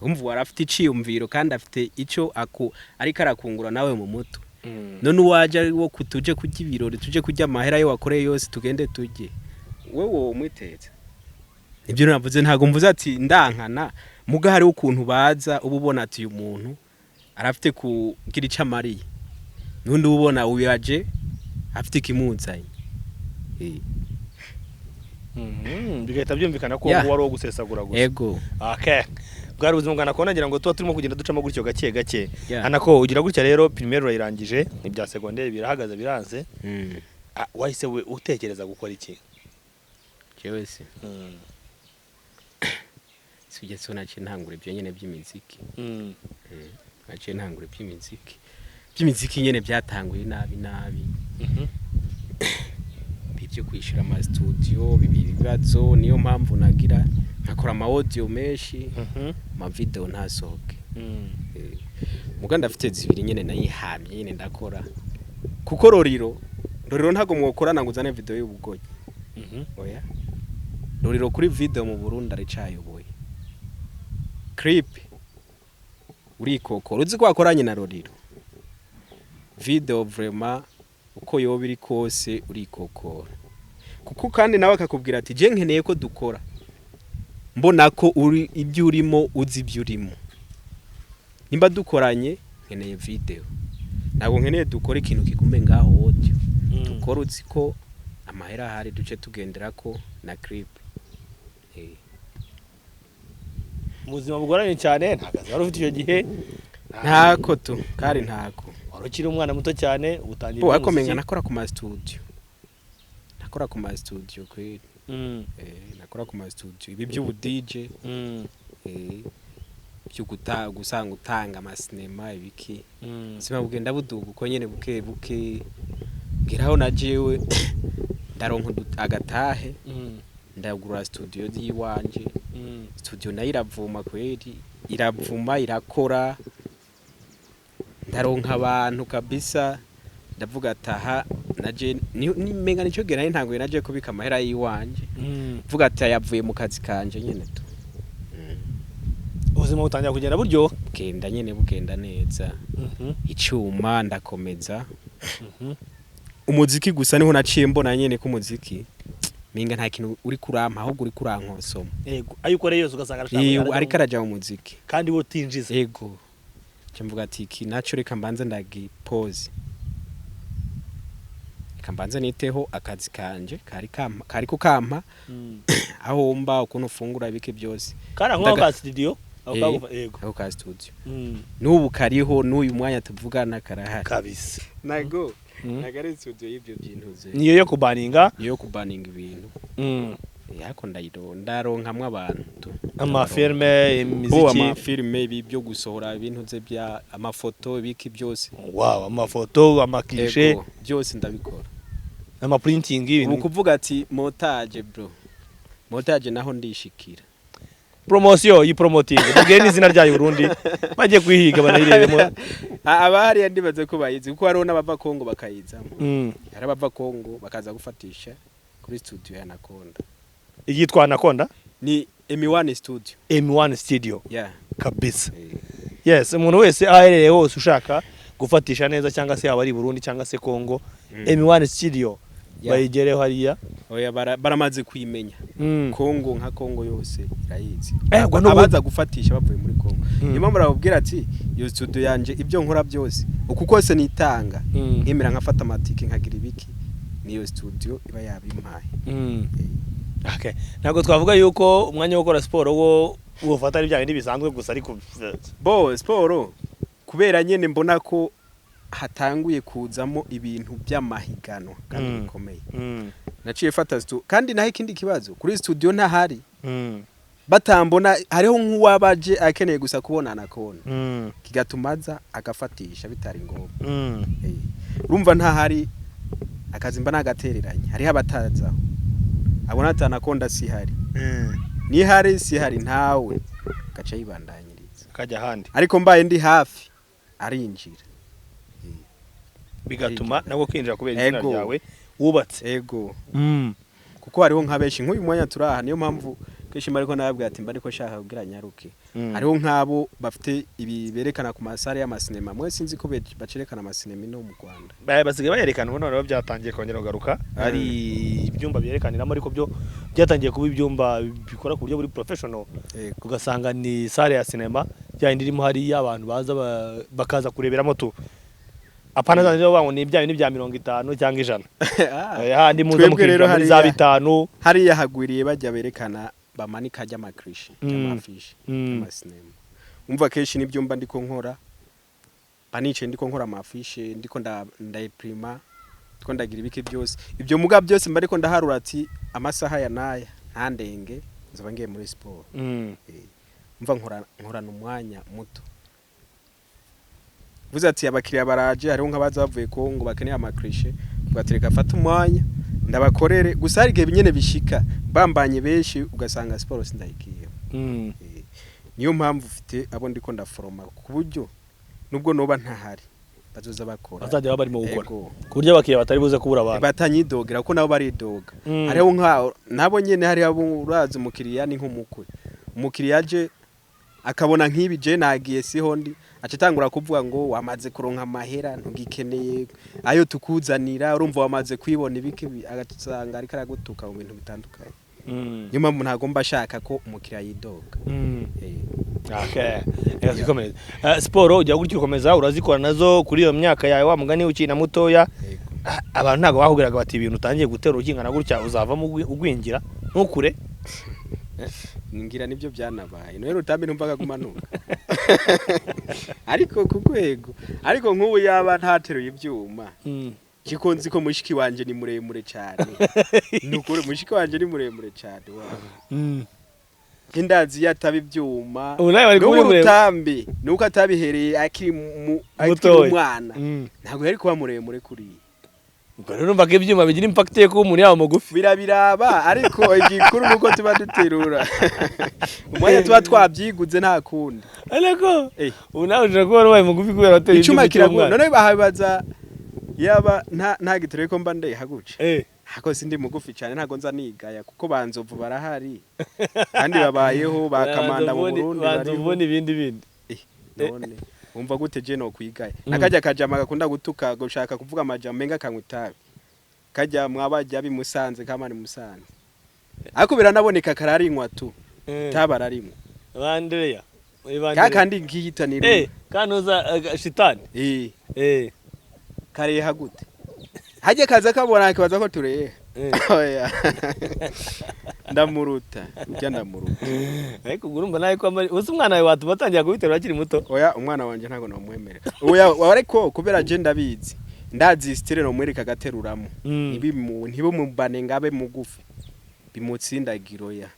Umva, wari afite iciyumviro kandi afite icyo aku ariko arakungura nawe mu mutwe. None uwaje ari wo tuje kurya ibirori, tuje kurya amahera yo wakoreye yose, tugende tujye, wowe wowe umwitetse. Ibyo navuze, ntabwo mvuze ati ndankana, muga hariho ukuntu baza uba ubona ati uyu muntu arafite kugira icyo amariye, n'undi uba ubona uyaje afite ikimuzanye. Bigahita byumvikana ko uwo wari uwo gusesagura gusa. Ego. Okay. Bwari ubuzima bwa Anaconda, ngira ngo tuba turimo kugenda ducamo gutyo gake gake. Yeah. Anako ugira gutya rero, primaire urayirangije, ibya secondaire birahagaze, biranze. Ah, wahise we utekereza gukora iki? Jewe se sijya, so naciye ntangura ibyo nyene by'imiziki. Naciye ntangura iby'imiziki nyene byatanguye nabi nabi. Ibyo kwishyura ama studio biba ibibazo, niyo mpamvu nagira nkakora ama audio menshi, ama video ntasohoke. Muga ndafite zibiri nyene nayihamye nyene ndakora, kuko Roriro ntago mwokorana ngo uzane video y'ubugoyi. Oya, Roriro kuri video mu Burundi aricayoboye clip, urikokora uzi ko wakoranye na Roriro video, vraiment uko yoba iri kose urikokora, kuko kandi nawe akakubwira ati je nkeneye ko dukora. Mbona ko uri ibyo urimo, uzi ibyo urimo. Nimba dukoranye, nkeneye video, ntabwo nkeneye dukore ikintu kigume ngaho audio. Dukora uzi ko amahera ahari, duce tugendera ko na clip. Mu buzima bugoranye cyane, nta kazi wari ufite icyo gihe? Ntako tu kari, ntako. Wari ukiri umwana muto cyane utangira Bo ariko iby'umuziki. menga nakora ku ma studio, nakora ku ma studio kweli. Nakora ku ma studio ibi by'ubu DJ, byo gusanga utanga amasinema ibiki. Ubuzima bugenda buduga uko nyene buke buke, ngeraho na jewe ndaronka agatahe, ndagura studio yiwanje. Studio nayo iravuma kweli, iravuma, irakora, ndaronka abantu kabisa. Ndavuga ataha naje menga nico gihe nari ntanguye naje kubika amahera yiwanje. Mvuga ati yavuye mu kazi kanje nyene tu. Ubuzima butangira kugenda buryoha. Bugenda nyene, bugenda neza. Icuma ndakomeza umuziki gusa, niho naciye mbona nyene ko umuziki minga nta kintu uri kurampa, ahubwo uri kurankosoma. Yego, ayo ukoreye yose ugasanga arashaka Iyo kujyana. Ariko araja mu muziki. Kandi wowe utinjiza. Yego, nca mvuga ati iki naco reka mbanze ndagipoze, reka mbanze niteho akazi kanje kari kampa, kari kukampa aho mba, ukuntu ufungura, ibiki byose. Kandi aho ka studio aho yego. Aho ka studio n'ubu kariho, n'uyu mwanya tuvugana karahari. Kabisa. Nago nago ari studio y'ibyo byintuze. Niyo yo kubaninga. Niyo kubaninga ibintu. Ariko ndaronkamwo abantu tu. Amafilme, Bo imiziki. Amafilme, ibi byo gusohora ibintu ze bya amafoto, ibiki byose. Wow, amafoto, amaklishe. Ego, byose ndabikora. Amaprinting, Ubu ibintu. kuvuga ati montage bro, montage naho ndishikira. Promotion yipromoting, tubwiye n'izina ryayo Burundi bagiye kuyihiga banayirebemo. Abahariya ndibaze ko bayizi, kuko hariho n'abava Kongo bakayizamo. Hari abava Kongo bakaza gufatisha kuri studio ya Anaconda. Yitwa Anaconda? Ni M1 studio. M1 studio. Yeah. Kabisa. Yes, umuntu wese aho aherereye hose ushaka gufatisha neza, cyangwa se yaba ari i Burundi cyangwa se Kongo, M1 studio bayigereho hariya. Oya, baramaze kuyimenya. Kongo nka Kongo yose irayizi. Ubwo n'ubu- Abaza gufatisha bavuye muri Kongo, niyo mpamvu barababwira ati iyo studio yanje, ibyo nkora byose, uku kose nitanga, nkemera nkafata amatike, nkagira ibiki, niyo studio iba yabimpaye. Okay. Ntabwo twavuga yuko umwanya wo gukora siporo wo wofata ari bya bindi bisanzwe gusa, ariko Bo siporo, kubera nyene mbona ko hatanguye kuzamo ibintu by'amahiganwa kandi bikomeye, naciye fata studio. Kandi naho ikindi kibazo, kuri studio ntahari, batambona, hariho nk'uwabaje akeneye gusa kubona Anaconda, kigatuma aza agafatisha bitari ngombwa. Urumva ntahari, akazi mba nagatereranye. Hariho abatazaho, abona ati Anaconda sihari, nihari sihari, ntawe, gaca yibandanyiriza. Akajya ahandi. Ariko mbaye ndi hafi arinjira. Bigatuma nabwo kwinjira kubera izina Ego. ryawe wubatse. Ego, kuko hariho nka benshi nk'uyu mwanya turaha, niyo mpamvu kenshi mba ariko nababwira ati mba ariko shaka kugira nyaruke. Hariho nk'abo bafite ibi berekana ku masare y'amasinema, mwe sinzi ko bacerekana amasinema ino mu Rwanda. Basigaye bayerekana ubu, noneho byatangiye kongera kugaruka. Hari ibyumba byerekaniramo, ariko byo byatangiye kuba ibyumba bikora ku buryo buri professional, ugasanga ni salle ya sinema ya yindi irimo hariya abantu baza bakaza kureberamo tu, apana za zindi ngo ni ibya bindi bya 50 cyangwa 100. Handi muza Twebwe rero mukinjira muri za hariya- 5. Hariya hagwiriye bajya berekana, bamanika ajya amakrishi, amafishi amasinema. Umva, kenshi n'ibyumba ndiko nkora, mba nicaye ndiko nkora amafishe, ndiko ndayipirima, ndiko ndagira ibiki byose ibyo, muga byose mba ariko ndaharura ati amasaha ya naya ntandenge nzoba ngiye muri siporo. Umva, nkorana umwanya muto. Vuze ati abakiriya baraje, hariho nk'abaza bavuye Kongo bakeneye amakrishe, ugatereka afata umwanya ndabakorere. Gusa hari igihe nyene bishika bambanye benshi, ugasanga siporo sindayigiye. Niyo mpamvu ufite abo ndiko ndaforoma, ku buryo nubwo noba ntahari bazoza bakora. Bazajya baba barimo gukora. Ego. Ku buryo abakiriya batari buze kubura abantu. Batanyidogera, kuko nabo baridoga. Hariho nka nabo nyene, hariho abo urazi, umukiriya ni nk'umukwe. Umukiriya aje akabona nk'ibi, je nagiye siho ndi, aca atangura kuvuga ngo wamaze kuronka amahera, ntugikeneye ayo tukuzanira, urumva wamaze kwibona ibiki, agasanga ariko aragutuka mu bintu bitandukanye. Niyo mpamvu ntagomba ashaka ko umukiriya yidoga. Okay. Reka twikomereze. Siporo ujya gutyo ukomeza urazikora nazo kuri iyo myaka yawe, wa mugani ukiri na mutoya. Yego. Abantu ntabwo bakubwiraga bati ibintu utangiye gutera ukingana gutya uzavamo ugwingira ntukure? Ngira nibyo byanabaye none Rutambi ntumvaga kumanuka ariko ku rwego, ariko nk'ubu yaba ntateruye ibyuma kiko nzi ko mushiki wanje ni muremure cyane. Ni ukuri mushiki wanje ni muremure cyane wa indazi iyo ataba ibyuma. Ubu nawe bari n'ubu kumwe muremure. Rutambi nuko atabihereye akiri mu akiri Mutoya. umwana, ntabwo yari kuba muremure kuriya. Ubwo rero urumva ko ibyuma bigira impact yo kuba umuntu yaba mugufi. Birabiraba, ariko igikuru nuko tuba duterura umwanya tuba twabyiguze, nta kundi. Ariko ubu nawe ushobora kuba wabaye mugufi kubera wateye Icyuma ibyuma ukiri kiragu umwana. None bahabaza yaba nta gitereko ko mba ndehaguce. Ako sindi mugufi cyane, ntago nza nigaya kuko banzovu barahari kandi babayeho bakamanda mu Burundi banza bariho. ubone ibindi bindi. None wumva gute je no kwigaya nakajya kajama gakunda gutuka, gushaka kuvuga amajambo menga kanywa itabi, kajya mwabajya bimusanze kamani musanze, ariko biranaboneka kararinywa tu. Itabi ararinywa. Bandereya. Ka kandi nkiyitanira. Kanuza shitani. Kareha gute hajye kaza kabona akibaza ko tureha. Oya, ndamuruta ujya ndamuruta. Ariko ubwo urumva nawe ko uzi umwana wawe watuma atangira kubiterura akiri muto. Oya, umwana wanje ntago nomwemerera. Oya, ariko kubera je ndabizi, ndazi style nomwereka agateruramo. Ntibimubane ngabe mugufi bimutsindagiro ya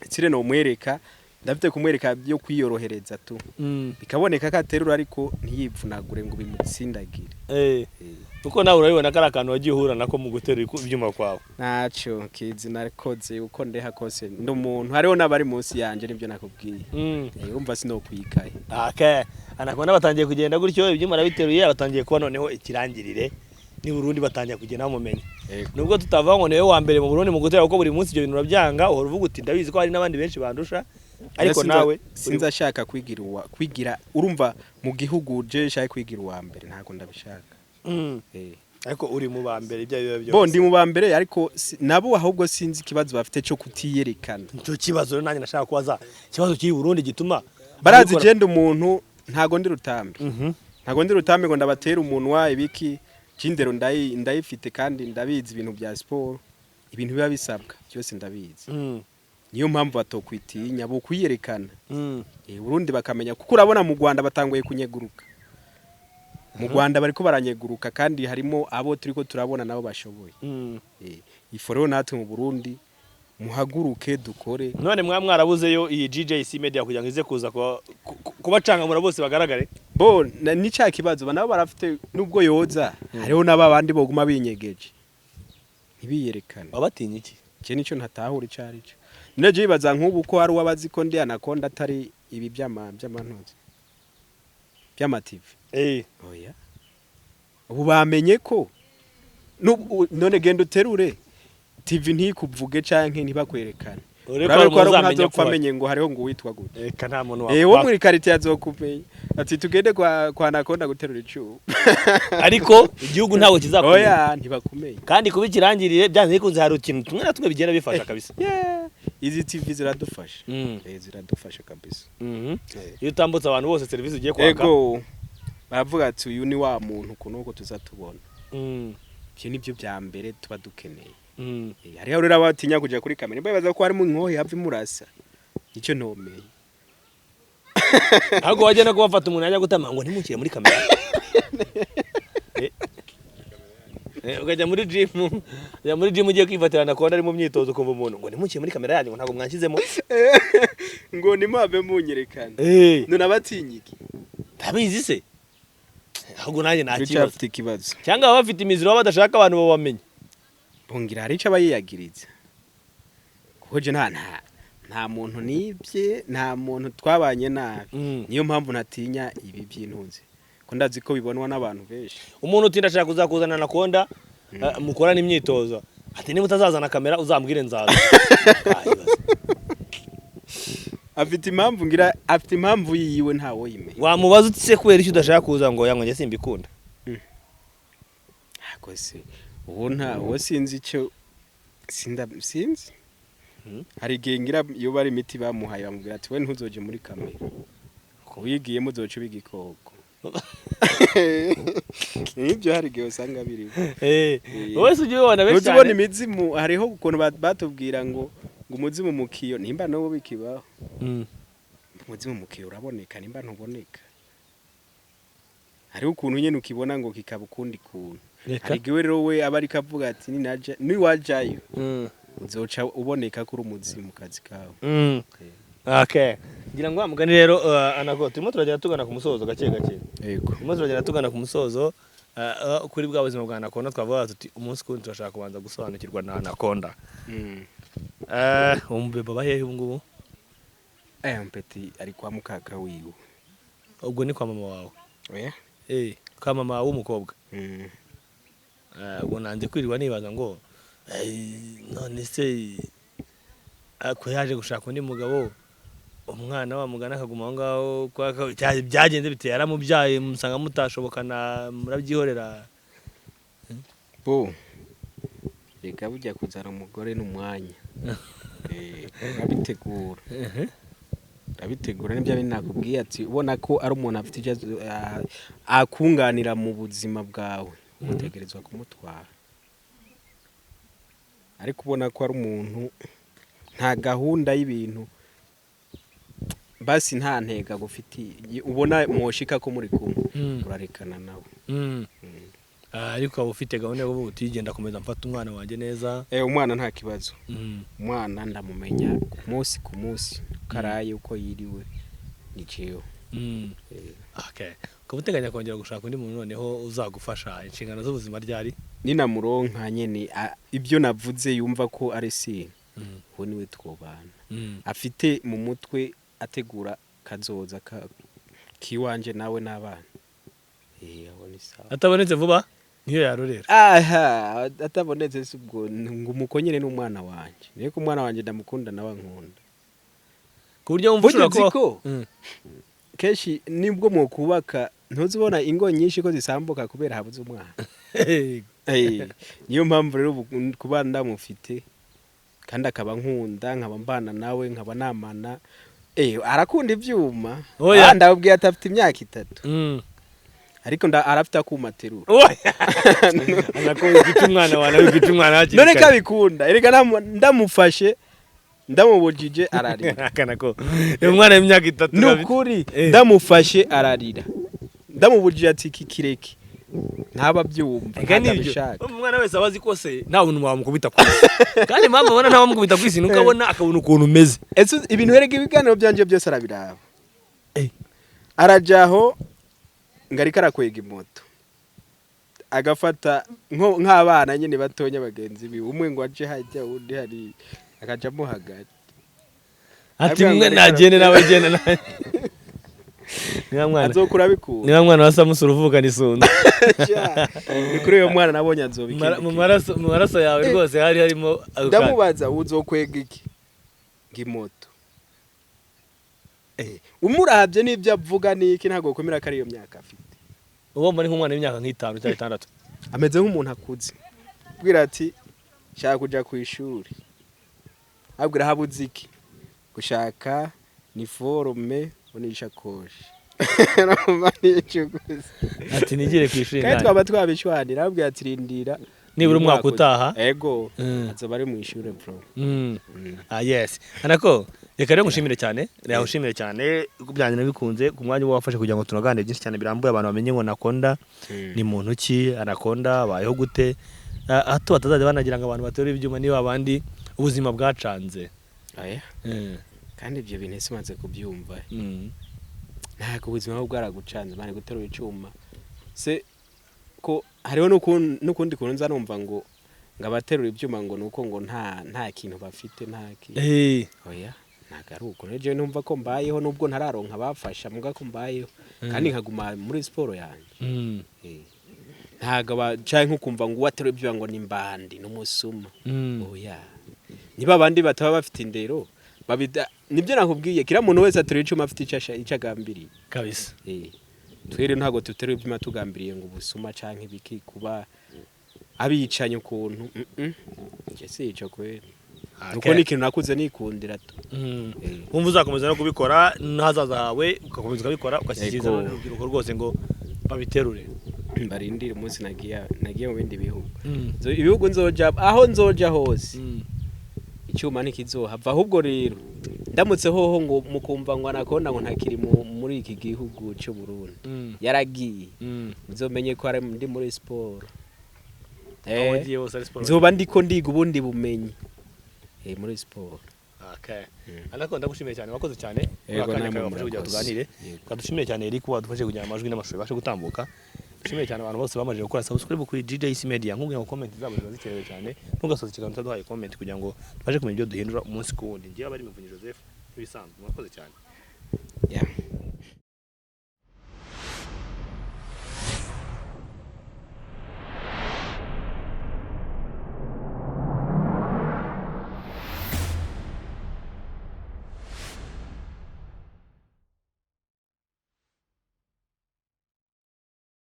style nomwereka, ndafite kumwereka byo kwiyorohereza tu. Bikaboneka ko aterura ariko ntiyivunagure ngo bimutsindagire. Kuko nawe urabibona ko ari akantu wagiye uhura nako mu guterura ibyuma kwawe. Ntacyo kizi nakoze uko ndeha kose ndi umuntu, hariho n'abari munsi yanje, nibyo nakubwiye. Urumva sinokwikaye. Okay. Anakonda batangiye kugenda gutyo, ibyuma arabiteruye, batangiye kuba noneho ikirangirire ni Burundi, batangiye kugenda bamumenya. Nubwo tutavuga ngo niwe wa mbere mu Burundi mu gutera, kuko buri munsi ibyo bintu urabyanga, uhora uvuga uti ndabizi ko hari n'abandi benshi bandusha, ariko nawe sinza ashaka kwigira uwa kwigira, urumva mu gihugu je nshaka kwigira uwa mbere, ntago ndabishaka. Ariko uri mu ba mbere ibyo biba byose. Bo ndi mu ba mbere, ariko nabo ahubwo sinzi ikibazo bafite cyo kutiyerekana. Nicyo kibazo rero nanjye nashaka kubaza, ikibazo kiri Burundi gituma barazi abikora- je ndi umuntu, ntago ndi Rutambi. Ntago ndi Rutambi ngo ndabatera umunwa ibiki cy'indero, ndayifite kandi ndabizi ibintu bya siporo, ibintu biba bisabwa byose ndabizi. Niyo mpamvu batokwitinya bo kwiyerekana. Burundi bakamenya, kuko urabona mu Rwanda batanguye kunyeguruka, mu Rwanda bariko baranyeguruka kandi harimo abo turiko turabona nabo bashoboye. Ifo rero natwe mu Burundi muhaguruke dukore. None mwa mwarabuzeyo iyi GJC Media kugira ngo ize kuza kubacangamura bose bagaragare? Bo ni cya kibazo nabo barafite, nubwo yoza hariho n'abandi boguma binyegeje ntibiyerekane. Wabatinya iki? Iki nicyo ntatahura ico ari cyo. None je bibaza nk'ubu ko hari uwabazi ko ndi Anaconda atari ibi by'amantuzi by'ama TV. Oya, ubu bamenye ko none genda uterure TV ntikuvuge canke ntibakwerekane. Urebe ko urabe ko hari hari umuntu umuntu azopfa ko amenye ngo hariho ngo witwa gute. Eka nta muntu Wo muri quartier azokumenya ati tugende kwa Anaconda guterura icumu. Ariko igihugu ntabwo kizakumenya. Oya, ntibakumenya. Kandi kuba ikirangirire byanze bikunze hari utuntu tumwe na tumwe bigenda bifasha kabisa. Yeah. Izi TV ziradufasha. Ziradufasha kabisa. Iyo utambutse abantu bose serivisi ugiye kwaka. Ego, baravuga ati uyu ni wa muntu uku nuko tuzatubona. Ibyo nibyo bya mbere tuba dukeneye. Hariho rero abatinya kuja kuri kamera babaza ko harimo inkohi hava imurasa, icyo ntomeye. Ahubwo wajya no kubafata umuntu yajya gutama ngo ntimukire muri kamera. Ukajya muri gym, ujya muri gym ugiye kwifatira Anaconda ari mu myitozo, ukumva umuntu ngo ntimukire muri kamera yanyu, ngo ntabwo mwanshyizemo. Ngo nimave munyerekana. None abatinyiki? Ndabizi se, ahubwo nanjye nta kibazo. Biracyafite ikibazo. Cyangwa baba bafite imiziro baba badashaka abantu babamenye. Bongira hari icyo aba yiyagiriza, kuko je nta muntu nibye, nta muntu twabanye nabi. Niyo mpamvu ntatinya ibi by'intunzi ko ndazi ko bibonwa n'abantu benshi. Umuntu utinda ashaka kuzakuzana Anaconda mukorana imyitozo, ati niba utazazana kamera uzambwire nzaza. Ayibaze. Afite impamvu, ngira afite impamvu yiwe ntawo yimenya. Wamubaza uti se kubera icyo udashaka kuza, ngo yango njye simbikunda. Ako se uwo nta uwo sinzi icyo sinda sinzi. Hari igihe ngira iyo bari imiti bamuhaye, bamubwira ati: "We ntuzoje muri kamera, wigiyemo uzoca uba igikoko." Nibyo, hari igihe usanga birimo. Wowe se ujya ubibona benshi Ntuzibona cyane? Imizimu, hariho ukuntu batubwira ngo umuzimu mu kiyo, nimba n'ubu bikibaho. Umuzimu mu kiyo uraboneka, nimba ntuboneka, hariho ukuntu nyene ukibona ngo kikaba ukundi kuntu. Reka. Hari igihe rero we aba ariko avuga ati: "Ninaja, niwajayo uzoca uboneka kuri umuzimu mu kazi kawe." Okay, ngira ngo wa mugani rero, anako turimo turagenda tugana ku musozo gake gake. Yego. Turimo turagenda tugana ku musozo, kuri bwa buzima bwa Anaconda. Twavuga tuti umunsi kundi turashaka kubanza gusobanukirwa na Anaconda. Umubebe aba hehe ubu ngubu? Aya mpeti ari kwa mukaka wiwe. Ubwo ni kwa mama wawe? Oya. Kwa mama w'umukobwa. Ubwo nanze kwirirwa nibaza ngo none se ko yaje gushaka undi mugabo, umwana wa mugana akaguma aho ngaho byagenze bite? Yaramubyaye musanga mutashobokana, murabyihorera? Bo reka, bujya kuzana umugore n'umwanya. Urabitegura, urabitegura. Nibyo bindi nakubwiye ati ubona ko ari umuntu afite icyo akunganira mu buzima bwawe, utegerezwa kumutwara. Ariko ubona ko ari umuntu nta gahunda y'ibintu, basi nta ntego agufitiye, ubona mwoshika ko muri kumwe, urarekana nawe. Ariko waba ufite gahunda yo kuvuga uti genda komeza mfate umwana wanjye neza? Umwana nta kibazo. Umwana ndamumenya ku munsi ku munsi, uko araye, uko yiriwe, ni jewe. Okay. Ukaba uteganya kongera gushaka undi muntu noneho uzagufasha inshingano z'ubuzima ryari? Ninamuronka nyene ibyo navuze yumva ko ari si uwo niwe twobana, afite mu mutwe ategura kazoza kiwanje nawe n'abana. Abo ni sawa. Atabonetse vuba niyo yarorera? Aha atabonetse si ubwo ngo umukonyere n'umwana wanje, niyo ko umwana wanje ndamukunda nawe ankunda. Ku buryo wumva ushobora Burya uzi kuba ko kenshi nibwo mwokubaka, ntuzibona ingo nyinshi ko zisambuka kubera habuze umwana? Niyo mpamvu rero ubu kuba ndamufite kandi akaba nkunda, nkaba mbana nawe, nkaba namana, arakunda ivyuma. Oya. Ah, ndababwiye ati afite imyaka 3, ariko arafite akuma aterura. Oya. Anako ufite umwana wawe, nawe ufite umwana hakiri None kare. kabikunda erega, ndamufashe ndamubujije ararira. Akana ko ni umwana w'imyaka 3. Nukuri. Eh. Ndamufashe ararira, ndamubujije ati iki kireke, ntaba abyumva. Ega nibyo. Ntabishaka. Umwana wese aba azi ko se nta buntu wamukubita ku isi, kandi impamvu abona nta wamukubita ku isi nuko abona akabona ukuntu umeze. Ese ibintu erega ibiganiro byanje byose arabiraba. Arajaho ngo ariko arakwega imoto, agafata nk'abana nyine batonya bagenzi biwe, umwe ngo aje hajya, undi hari akajamo hagati. Ati Abwira ngo mwe ariko nagende nawe genda nawe, niba mwana azokura abikunda. Niba mwana wa Samusuri uvukana isunda. Ni kuri uyo mwana nabonye azoba ikindi Mu kintu. maraso yawe rwose hari harimo ako kantu. Ndamubaza: "Uzokwega iki?" Ngo imoto. Umuravye n'ibyo avuga niki, ntabwo komera ko ari iyo myaka afite. Uba mbona nk'umwana w'imyaka nk'itanu cyangwa 6. Ameze nk'umuntu akuze. Bwira ati: "Shaka kuja ku ishuri." Abwira: "Habuze iki?" Gushaka ni forme n'ishakoshi. Urumva nico gusa. Ati nigire ku ishuri. Kandi Ngana. twaba twabishwanira, abwira ati: "Rindira Nibura uyu umwaka utaha. Ego. Azoba ari mu ishuri bro. Ah yes. Anako reka rero ngushimire cyane. Reka ngushimire cyane byanjye nabikunze ku mwanya uba wafashe kugira ngo tunaganire byinshi cyane birambuye, abantu bamenye ngo Anaconda ni muntu ki, Anaconda abayeho gute. Ah, hato batazajya banagira ngo abantu baterura ibyuma niba abandi ubuzima bwacanze. Oya. Kandi ibyo bintu simaze kubyumva. Ntabwo ubuzima buba bwaragucanze bari guterura icyuma se, ko hariho n'ukundi kuntu nza numva ngo abaterura ibyuma ngo nuko ngo nta kintu bafite, nta kintu. Oya, ntabwo ari uko. Rero jewe numva ko mbayeho nubwo ntararonka abafasha, muga ko mbayeho kandi nkaguma muri siporo yanjye. Ntabwo canke nkukumva ngo uwaterura ibyuma ngo ni mbandi n'umusuma. Oya, niba abandi bataba bafite indero babida, nibyo nakubwiye, kira muntu wese aterura icyuma afite icyo agambiriye. Kabisa. Twere ntabwo duterura ibyuma tugambiriye ngo ubusuma canke ibiki, kuba abicanye ukuntu. Nje si ico kweri. Nuko ni ikintu nakuze nikundira tu. Wumva uzakomeza no kubikora n'ahazaza hawe, ugakomeza ukabikora, ugashyikiriza Yego. n'urubyiruko rwose ngo babiterure. Barindire umunsi nagiye mu bindi bihugu. Ibihugu nzoja, aho nzoja hose, icyuma ntikizohava. Ahubwo rero ndamutse hoho ngo mukumva ngo Anaconda ngo ntakiri muri iki gihugu cy'u Burundi, yaragiye, muzomenye ko ari ndi muri siporo. Aho wagiye hose ari siporo. Nzoba ndiko ndiga ubundi bumenyi muri siporo. Okay. Anaconda, ndagushimiye cyane, wakoze cyane. Yego, Muri akanya namwe kawe wafashe kugira ngo murakoze. tuganire. Yego. Kadushimiye cyane Eric wadufashe kugira amajwi n'amashusho bibashe gutambuka. Dushimiye cyane abantu bose bamaze gukora subscribe kuri GJC Media. Nkubwira ngo comment zabo ziba zikenewe cyane. Ntugasoze ikiganiro utaduhaye comment kugira ngo tubashe kumenya ibyo duhindura umunsi ku wundi. Ngewe abari Muvunyi Joseph nk'ibisanzwe. Murakoze cyane. Yeah.